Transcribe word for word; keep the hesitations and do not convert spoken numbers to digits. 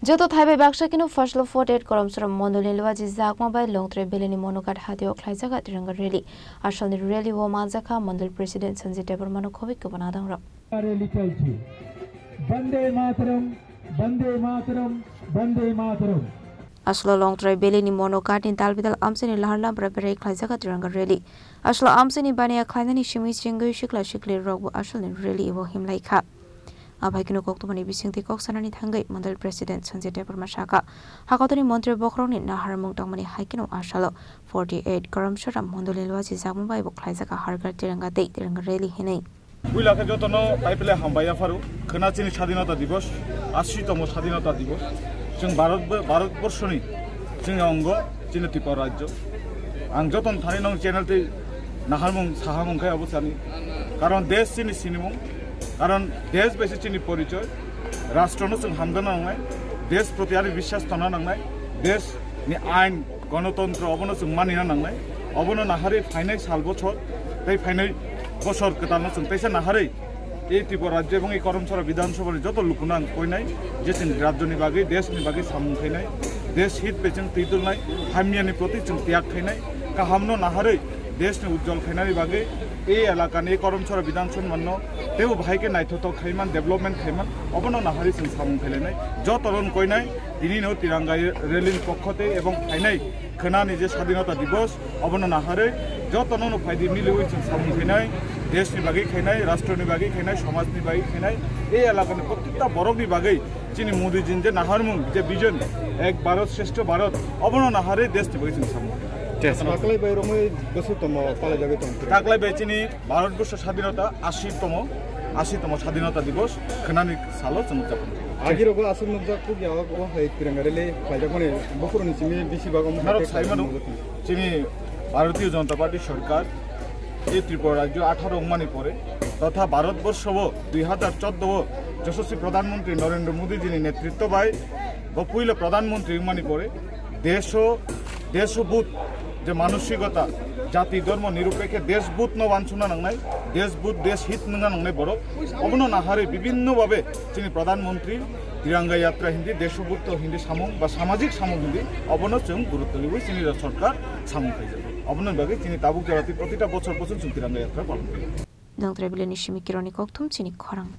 Joto thai bai baksa kino Fashlo forty eight Karamchara Mondolni Luaji Jakma bai Longtrai Valley ni Monoghat hatio khlaijak Tiranga Rally. Asalni rally o manjakha Mondol President Sanjay Debbarma no khobwi kwbana dangrok. Rally chalchi. Bande Mataram, Bande Mataram, Bande Mataram. Asalo Longtrai Valley ni Monoghat ni dalbidal amchaini lahar lamra berai khlaijak Tiranga Rally. Asalo amchaini baniya khlainani simi chengwi sikla sikli rokbo asalni rally o himlaikha. Abai kunu koktwmani bisingtwi kok sanani thangwi Mandal President Sanjay Debbarma sakha, hakotoni montri bokhorokni naharmung tongmani hai kunu asalo forty eight Karamchara Mondolni Luaji Jakma bai bo khlaijak Har Ghar Tiranga tei Tiranga Rally hinwi. Puila khe jotono paipele hambai yapharo khwna chini Sadinota Dibos, ashi tomo Sadinota Dibos. Chwng Bharat, Bharat borsoni chini ongo, chini Tripura rajyo. Ang joton thani nong channel tei naharmung sahamung khe abo sani. Karon desh chini sinimung, karon desh bai se chini porichoy. Rashtrono chwng hamjana nangnai, desh proti ani biswas tona nangnai, desh ni ain, gonotontro obono chwng manina nangnai. Obono naharwi phainai sal bochor tei phainai bochor kwtalno chwng teisa naharwi e Tripura rajyo ebong e Karamchara Bidhan Sabhani joto lukuno ang koinai je chini rajyoni bagwi, deshni bagwi samung khainai, desh hit bai chwng twi tulnai, hamyani proti chwng tiyag khainai, kahamno naharwi deshni ujjwal khainani bagwi e elakani Karamchara Bidhan Sabhano teibo bahai khe naithothok khaiman, development khaiman, obono naharwi chwng samung khailainai. Jotono koinai, tinino Tiranga rally ni pokho tei ebong phainai khwnani je Sadinota Dibos, obono naharwi jotono no phaidi miliwi chwng samung khainai, deshni bagwi khainai, rashtroni bagwi khainai, somajni bagwi khainai, e elakani prottekta borokni bagwi chini Modiji je naharmung je vision Ek Bharat Shreshtha Bharat, obono naharwi deshni bagwi chwng samung khainai. Taklai bai romwi bwswk tomo palai jagwi tong. Taklai bai chini Bharat Borsho Sadinota ashi tomo, ashi tomo Sadinota Dibos khwnani salo chwng uddapon khaio. Agi rogo aswk nukjak kuk ya o hai Tiranga rally khlaijakmani bukuruni simi bisi bagwi. Narok sai mano, chini Bharatiya Janata Party sorkar e Tripura rajyo atharo wngmani pore totha Bharat Borsho o dui hazar choudo o Yashaswi Pradhan Mantri Narendra Modi jini netritto bai bo puila Pradhan Mantri wngmani pore desho, desho budh je manosikota, jati dhormo nirupekhe desh budh no wansukna nangnai, desh budh, desh hit wngna nangnai borok. Obono naharwi bibhinno bhabe chini Pradhan Mantri Tiranga Yatra hindi, desho budh hindi samung ba samajik samung hindi, obono chwng gurutto riwi chini sorkar samung khaijak. Obono bagwi chini tabuk jora tei protita bochor bochor chwng Tiranga Yatra palon khaio. Longtrai Valley ni simi Kironi Kokthum chini khorang.